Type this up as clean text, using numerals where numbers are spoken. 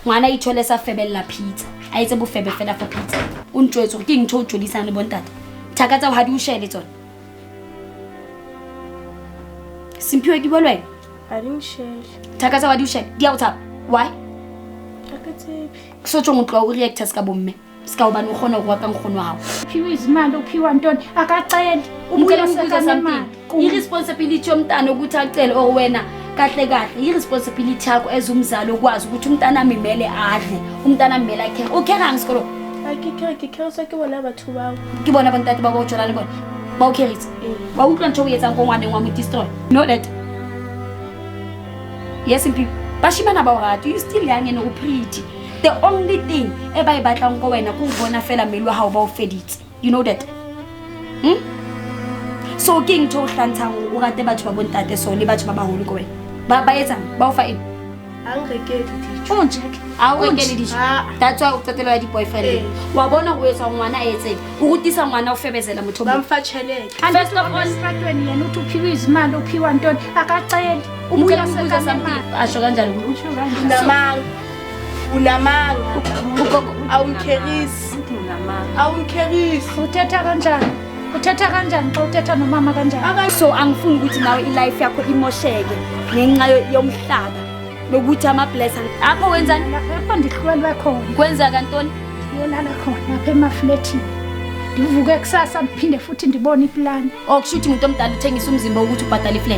Ngwana a ithole sa febelela pizza. A etse bofebe fela for pizza. O ntjwetse gore ke eng ntho o jolisang le bontate. Thaka tsa ha di o shele tsona. Simphiwe ke bua le wena. Ha di nshele. Thaka tsa ha di o shele. Di a o tshaba. Why? Ha ke tsebe. So tjong o tloha o reacta ska bomme. Ska hobane o kgona ho rua ka nkgono wa hao. Uphiwa izimali uphiwa ntoni akaceli Ngicela ubuya ukubuza sekanemali something. I-responsibility yomntana ukuthi acele or wena kahle kahle i-responsibility yakho as umzali ukwazi ukuthi umntana mele adle, umntana mele akhere. Ukherang sekolong? Ha ke kere ke keriswa ke bona batho bao. Ke bona bontate ba ba o tjola le bona. Ba o kheritse. Ee. Wa utlwa ntho o e etsang ko ngwaneng wa mo destroy. Know that. Yes, Mphiwe. Bashimane ba o rata. You still young and o pretty. The only thing e ba e batlang ko wena ke ho bona fela mmele wa hao ba o feditse. You know that? So ke eng ntho o hlantshang hore o rate batho ba bontate so le batho ba baholo ko wena? Ba etsang? Ba o fa eng? Ha nrekele dijo. Unje ke. Ha o rekele dijo. Ah. That's why o qetela ya di-boyfriend. Ee. Wa bona ho etsa ngwana a etseng. O rutisa ngwana o febezela motho o Ba mong. mfa tjhelete. First of all, Esitratweni yena uthi uphiwa izimali uphiwa ntoni akaceli ubuya Ngicela ukubuza something. sekanemali Asho kanjani? Usho kanjani? Unamanga. Unamanga. Ugogo Awungikherisi. Awungikherisi. Uthetha kanjani? Uthetha kanjani xa uthetha nomama kanjani? So angifuni ukuthi nawe i-life yakho imosheke ngenxa yomhlaba nokuthi ama-blesser. Apho wenzani? Lapho ndihlwelwe khona. Kwenza kantoni? Ndiyolala khona apha emafletini. Ndivuke kusasa ndiphinde futhi ndibone iplani. Oh, kusho ukuthi umuntu omdala uthengisa umzimba ukuthi ubhadale iflat.